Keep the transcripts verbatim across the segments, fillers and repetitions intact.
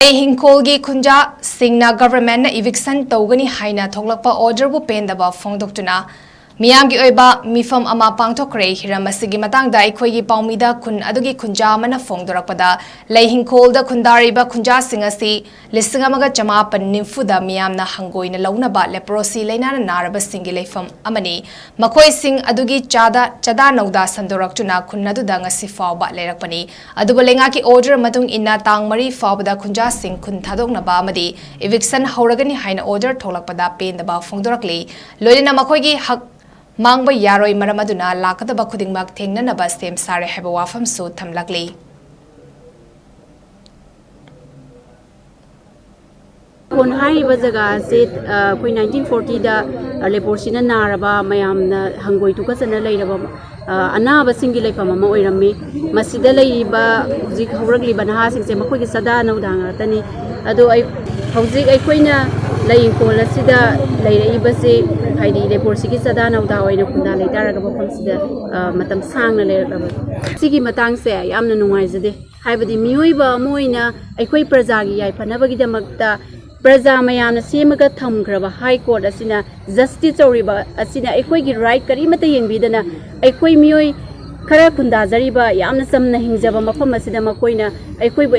ꯂꯩ ꯍꯤꯡꯈꯣꯜꯒꯤ ꯈꯨꯟꯖꯥꯁꯤꯡꯅ ꯒꯚꯔꯟꯃꯦꯟꯠꯅ ꯏꯚꯤꯛꯁꯟ ꯇꯧꯒꯅꯤ ꯍꯥꯏꯅ ꯊꯣꯛꯂꯛꯄ ꯑꯣꯔꯗꯔꯕꯨ ꯄꯦꯟꯗꯕ ꯐꯣꯡꯗꯣꯛꯇꯨꯅ ꯃꯤꯌꯥꯝꯒꯤ ꯑꯣꯏꯕ ꯃꯤꯐꯝ ꯑꯃ ꯄꯥꯡꯊꯣꯛꯈ꯭ꯔꯦ꯫ ꯍꯤꯔꯝ ꯑꯁꯤꯒꯤ ꯃꯇꯥꯡꯗ ꯑꯩꯈꯣꯏꯒꯤ ꯄꯥꯎꯃꯤꯗ ꯈꯨꯟ ꯑꯗꯨꯒꯤ ꯈꯨꯟꯖꯥ ꯑꯃꯅ ꯐꯣꯡꯗꯣꯔꯛꯄꯗ, ꯂꯩ ꯍꯤꯡꯈꯣꯜꯗ ꯈꯨꯟꯗꯥꯔꯤꯕ ꯈꯨꯟꯖꯥꯁꯤꯡ ꯑꯁꯤ ꯂꯤꯁꯤꯡ ꯑꯃꯒ ꯆꯃꯥꯄꯟ ꯅꯤꯐꯨꯗ ꯃꯤꯌꯥꯝꯅ ꯍꯪꯒꯣꯏꯅ ꯂꯧꯅꯕ ꯂꯦꯄ꯭ꯔꯣꯁꯤ ꯂꯩꯅꯥꯅ ꯅꯥꯔꯕꯁꯤꯡꯒꯤ ꯂꯩꯐꯝ ꯑꯃꯅꯤ꯫ ꯃꯈꯣꯏꯁꯤꯡ ꯑꯗꯨꯒꯤ ꯆꯥꯗ ꯆꯥꯗꯥ ꯅꯧꯗꯥ ꯁꯟꯗꯣꯔꯛꯇꯨꯅ ꯈꯨꯟ ꯑꯗꯨꯗ ꯉꯁꯤ ꯐꯥꯎꯕ ꯂꯩꯔꯛꯄꯅꯤ꯫ ꯑꯗꯨꯕꯨ ꯂꯩꯉꯥꯛꯀꯤ ꯑꯣꯔꯗꯔ ꯃꯇꯨꯡ ꯏꯟꯅ ꯇꯥꯡ ꯃꯔꯤ ꯐꯥꯎꯕꯗ ꯈꯨꯟꯖꯥꯁꯤꯡ ꯈꯨꯟ ꯊꯥꯗꯣꯛꯅꯕ ꯑꯃꯗꯤ ꯏꯚꯤꯛꯁꯟ ꯍꯧꯔꯒꯅꯤ ꯍꯥꯏꯅ ꯑꯣꯔꯗꯔ ꯊꯣꯛꯂꯛꯄꯗ ꯄꯦꯟꯗꯕ ꯐꯣꯡꯗꯣꯔꯛꯂꯤ꯫ ꯂꯣꯏꯅꯅ ꯃꯈꯣꯏꯒꯤ ꯍꯛ ꯃꯥꯡꯕ ꯌꯥꯔꯣꯏ, ꯃꯔꯝ ꯑꯗꯨꯅ ꯂꯥꯛꯀꯗꯕ ꯈꯨꯗꯤꯡꯃꯛ ꯊꯦꯡꯅꯅꯕ ꯁꯦꯝ ꯁꯥꯔꯦ ꯍꯥꯏꯕ ꯋꯥꯐꯝꯁꯨ ꯊꯝꯂꯛꯂꯤ꯫ ꯈꯣꯟ ꯍꯥꯏꯔꯤꯕ ꯖꯒꯥ ꯑꯁꯤ, ꯑ, ꯑꯩꯈꯣꯏ ꯅꯥꯏꯟꯇꯤꯟ ꯐꯣꯔꯇꯤꯗ, ꯑ, ꯂꯦꯄ꯭ꯔꯣꯁꯤꯅ ꯅꯥꯔꯕ, ꯃꯌꯥꯝꯅ ꯍꯪꯒꯣꯏ ꯇꯨꯀꯠꯆꯅ ꯂꯩꯔꯕ, ꯑ, ꯑꯅꯥꯕꯁꯤꯡꯒꯤ ꯂꯩꯐꯝ ꯑꯃ ꯑꯣꯏꯔꯝꯃꯤ꯫ ꯃꯁꯤꯗ ꯂꯩꯔꯤꯕ ꯍꯧꯖꯤꯛ ꯍꯧꯔꯛꯂꯤꯕ ꯅꯍꯥꯁꯤꯡꯁꯦ ꯃꯈꯣꯏꯒꯤ ꯆꯥꯗꯥ ꯅꯧꯗꯥ ꯉꯥꯛꯇꯅꯤ꯫ ꯑꯗꯣ ꯑꯩ, ꯍꯧꯖꯤꯛ ꯑꯩꯈꯣꯏꯅ ꯂꯩ ꯏꯪꯈꯣꯜ ꯑꯁꯤꯗ ꯂꯩꯔꯛꯏꯕꯁꯤ, ꯍꯥꯏꯗꯤ ꯂꯦꯄ꯭ꯔꯣꯁꯤꯒꯤ ꯆꯥꯗꯥ ꯅꯧꯗꯥ ꯑꯣꯏꯅ ꯈꯨꯟꯗꯥ ꯂꯩꯇꯥꯔꯒ ꯃꯐꯝꯁꯤꯗ, ꯑ, ꯃꯇꯝ ꯁꯥꯡꯅ ꯂꯩꯔꯛꯂꯕꯅꯤ꯫ ꯁꯤꯒꯤ ꯃꯇꯥꯡꯁꯦ ꯌꯥꯝꯅ ꯅꯨꯡꯉꯥꯏꯖꯗꯦ꯫ ꯍꯥꯏꯕꯗꯤ ꯃꯤꯑꯣꯏꯕ ꯑꯃ ꯑꯣꯏꯅ ꯑꯩꯈꯣꯏ ꯄ꯭ꯔꯖꯥꯒꯤ ꯌꯥꯏꯐꯅꯕꯒꯤꯗꯃꯛꯇ ꯄ꯭ꯔꯖꯥ ꯃꯌꯥꯝꯅ ꯁꯦꯝꯃꯒ ꯊꯝꯈ꯭ꯔꯕ ꯍꯥꯏ ꯀꯣꯔꯠ ꯑꯁꯤꯅ ꯖꯁꯇꯤꯁ ꯇꯧꯔꯤꯕ ꯑꯁꯤꯅ ꯑꯩꯈꯣꯏꯒꯤ ꯔꯥꯏꯠ ꯀꯔꯤꯃꯠꯇ ꯌꯦꯡꯕꯤꯗꯅ ꯑꯩꯈꯣꯏ ꯃꯤꯑꯣꯏ ꯈꯔ ꯈꯨꯟꯗꯥꯖꯔꯤꯕ ꯌꯥꯝꯅ ꯆꯝꯅ ꯍꯤꯡꯖꯕ ꯃꯐꯝ ꯑꯁꯤꯗ ꯃꯈꯣꯏꯅ ꯑꯩꯈꯣꯏꯕꯨ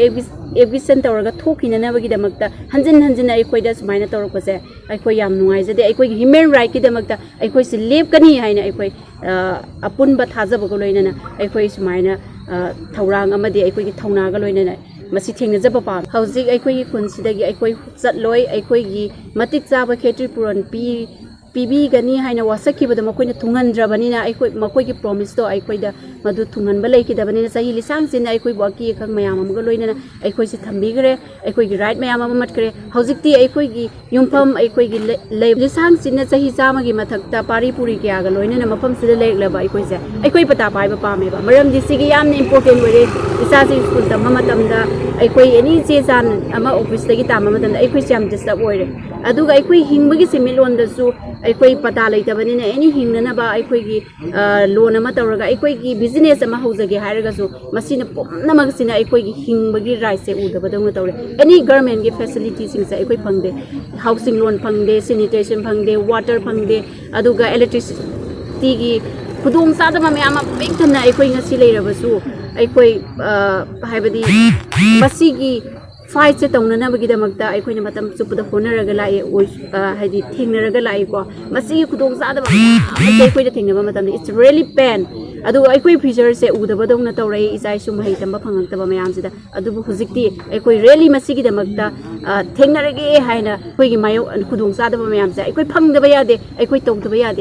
ꯑꯦꯚꯤꯁꯟ ꯇꯧꯔꯒ ꯊꯣꯛꯈꯤꯅꯅꯕꯒꯤꯗꯃꯛꯇ ꯍꯟꯖꯤꯟ ꯍꯟꯖꯤꯟꯅ ꯑꯩꯈꯣꯏꯗ ꯁꯨꯃꯥꯏꯅ ꯇꯧꯔꯛꯄꯁꯦ ꯑꯩꯈꯣꯏ ꯌꯥꯝ ꯅꯨꯡꯉꯥꯏꯖꯗꯦ꯫ ꯑꯩꯈꯣꯏꯒꯤ ꯍ꯭ꯌꯨꯃꯦꯟ ꯔꯥꯏꯠꯀꯤꯗꯃꯛꯇ ꯑꯩꯈꯣꯏꯁꯤ ꯂꯦꯞꯀꯅꯤ ꯍꯥꯏꯅ ꯑꯩꯈꯣꯏ, ꯑ, ꯑꯄꯨꯟꯕ ꯊꯥꯖꯕꯒ ꯂꯣꯏꯅꯅ ꯑꯩꯈꯣꯏ ꯁꯨꯃꯥꯏꯅ, ꯑ, ꯊꯧꯔꯥꯡ ꯑꯃꯗꯤ ꯑꯩꯈꯣꯏꯒꯤ ꯊꯧꯅꯥꯒ ꯂꯣꯏꯅꯅ ꯃꯁꯤ ꯊꯦꯡꯅꯖꯕ ꯄꯥꯝꯃꯤ꯫ ꯍꯧꯖꯤꯛ ꯑꯩꯈꯣꯏꯒꯤ ꯈꯨꯟꯁꯤꯗꯒꯤ ꯑꯩꯈꯣꯏ ꯆꯠꯂꯣꯏ꯫ ꯑꯩꯈꯣꯏꯒꯤ ꯃꯇꯤꯛ ꯆꯥꯕ ꯈꯦꯇ꯭ꯔꯤ ꯄꯨꯔꯣꯟ ꯄꯤ-, ꯄꯤꯕꯤꯒꯅꯤ ꯍꯥꯏꯅ ꯋꯥꯁꯛꯈꯤꯕꯗꯣ ꯃꯈꯣꯏꯅ ꯊꯨꯡꯍꯟꯗ꯭ꯔꯕꯅꯤꯅ, ꯑꯩꯈꯣꯏ, ꯃꯈꯣꯏꯒꯤ ꯄ꯭ꯔꯣꯃꯤꯁꯇꯣ ꯑꯩꯈꯣꯏꯗ ꯃꯗꯨ ꯊꯨꯡꯍꯟꯕ ꯂꯩꯈꯤꯗꯕꯅꯤꯅ, ꯆꯍꯤ ꯂꯤꯁꯥꯡ ꯁꯤꯟꯅ ꯑꯩꯈꯣꯏꯕꯨ ꯑꯀꯤ ꯑꯈꯪ ꯃꯌꯥꯝ ꯑꯃꯒ ꯂꯣꯏꯅꯅ ꯑꯩꯈꯣꯏꯁꯦ ꯊꯝꯕꯤꯈ꯭ꯔꯦ꯫ ꯑꯩꯈꯣꯏꯒꯤ ꯔꯥꯏꯠ ꯃꯌꯥꯝ ꯑꯃ ꯃꯠꯈ꯭ꯔꯦ꯫ ꯍꯧꯖꯤꯛꯇꯤ ꯑꯩꯈꯣꯏꯒꯤ ꯌꯨꯝꯐꯝ, ꯑꯩꯈꯣꯏꯒꯤ ꯂꯩ-, ꯂꯩ-, ꯂꯤꯁꯥꯡ ꯁꯤꯟꯅ ꯆꯍꯤ ꯆꯥꯝꯃꯒꯤ ꯃꯊꯛꯇ ꯄꯥꯔꯤ ꯄꯨꯔꯤ ꯀꯌꯥꯒ ꯂꯣꯏꯅꯅ ꯃꯐꯝꯁꯤꯗ ꯂꯩꯔꯛꯂꯕ ꯑꯩꯈꯣꯏꯁꯦ, ꯑꯩꯈꯣꯏ ꯄꯇꯥ ꯄꯥꯏꯕ ꯄꯥꯝꯃꯦꯕ꯫ ꯃꯔꯝꯗꯤ ꯁꯤꯒꯤ ꯌꯥꯝꯅ ꯏꯝꯄꯣꯔꯇꯦꯟ ꯑꯣꯏꯔꯦ꯫ ꯏꯆꯥꯁꯤꯡ ꯁ꯭ꯀꯨꯜ ꯇꯝꯕ ꯃꯇꯝꯗ ꯑꯩꯈꯣꯏ ꯑꯦꯅꯤ ꯆꯦ ꯆꯥꯡ ꯑꯃ ꯑꯣꯐꯤꯁꯇꯒꯤ ꯇꯥꯟꯕ ꯃꯇꯝꯗ ꯑꯩꯈꯣꯏꯁꯦ ꯌꯥꯝ ꯗꯤꯁꯇꯔꯕ ꯑꯣꯏꯔꯦ꯫ ꯑꯗꯨꯒ ꯑꯩꯈꯣꯏ ꯍꯤꯡꯕꯒꯤ ꯁꯦꯟꯃꯤꯠꯂꯣꯟꯗꯁꯨ ꯑꯩꯈꯣꯏ ꯄꯇꯥ ꯂꯩꯇꯕꯅꯤꯅ, ꯑꯦꯅꯤ ꯍꯤꯡꯅꯅꯕ ꯑꯩꯈꯣꯏꯒꯤ ꯂꯣꯟ ꯑꯃ ꯇꯧꯔꯒ ꯑꯩꯈꯣꯏꯒꯤ ꯕꯤꯖꯤꯅꯦꯁ ꯑꯃ ꯍꯧꯖꯒꯦ ꯍꯥꯏꯔꯒꯁꯨ, ꯃꯁꯤꯅ ꯄꯨꯝꯅꯃꯛꯁꯤꯅ ꯑꯩꯈꯣꯏꯒꯤ ꯍꯤꯡꯕꯒꯤ ꯔꯥꯏꯠꯁꯦ ꯎꯗꯕꯗꯧꯅ ꯇꯧꯔꯦ꯫ ꯑꯦꯅꯤ ꯒꯔꯃꯦꯟꯒꯤ ꯐꯦꯁꯤꯂꯤꯇꯤꯁꯤꯡꯁꯦ ꯑꯩꯈꯣꯏ ꯐꯪꯗꯦ꯫ ꯍꯥꯎꯁꯤꯡ ꯂꯣꯟ ꯐꯪꯗꯦ, ꯁꯦꯅꯤꯇꯦꯁꯟ ꯐꯪꯗꯦ, ꯋꯥꯇꯔ ꯐꯪꯗꯦ, ꯑꯗꯨꯒ ꯏꯂꯦꯛꯇ꯭ꯔꯤꯁꯤꯇꯤꯒꯤ ꯈꯨꯗꯣꯡ ꯆꯥꯗꯕ ꯃꯌꯥꯝ ꯑꯃ ꯄꯤꯛ ꯊꯟꯅ ꯑꯩꯈꯣꯏ ꯉꯁꯤ ꯂꯩꯔꯕꯁꯨ, ꯑꯩꯈꯣꯏ ꯍꯥꯏꯕꯗꯤ ꯃꯁꯤꯒꯤ ꯐꯥꯏꯠꯁꯦ ꯇꯧꯅꯅꯕꯒꯤꯗꯃꯛꯇ ꯑꯩꯈꯣꯏꯅ ꯃꯇꯝ ꯆꯨꯞꯄꯗ ꯍꯣꯠꯅꯔꯒ ꯂꯥꯛꯑꯦ, ꯍꯥꯏꯗꯤ ꯊꯦꯡꯅꯔꯒ ꯂꯥꯛꯏꯀꯣ꯫ ꯃꯁꯤꯒꯤ ꯈꯨꯗꯣꯡꯆꯥꯗꯕ ꯃꯌꯥꯝ ꯑꯃꯁꯦ ꯑꯩꯈꯣꯏꯗ ꯊꯦꯡꯅꯕ ꯃꯇꯝꯗ it's really pain꯫ ꯑꯗꯨꯒ ꯑꯩꯈꯣꯏ ꯐ꯭ꯌꯨꯆꯔꯁꯦ ꯎꯗꯕꯗꯧꯅ ꯇꯧꯔꯛꯏ, ꯏꯆꯥ ꯏꯁꯨ ꯃꯍꯩ ꯇꯝꯕ ꯐꯪꯉꯛꯇꯕ ꯃꯌꯥꯝꯁꯤꯗ꯫ ꯑꯗꯨꯕꯨ ꯍꯧꯖꯤꯛꯇꯤ ꯑꯩꯈꯣꯏ ꯔꯦꯂꯤ ꯃꯁꯤꯒꯤꯗꯃꯛꯇ ꯊꯦꯡꯅꯔꯒꯦ ꯍꯥꯏꯅ ꯑꯩꯈꯣꯏꯒꯤ ꯃꯥꯌꯣꯛ ꯈꯨꯗꯣꯡꯆꯥꯗꯕ ꯃꯌꯥꯝꯁꯦ ꯑꯩꯈꯣꯏ ꯐꯪꯗꯕ ꯌꯥꯗꯦ, ꯑꯩꯈꯣꯏ ꯇꯧꯗꯕ ꯌꯥꯗꯦ꯫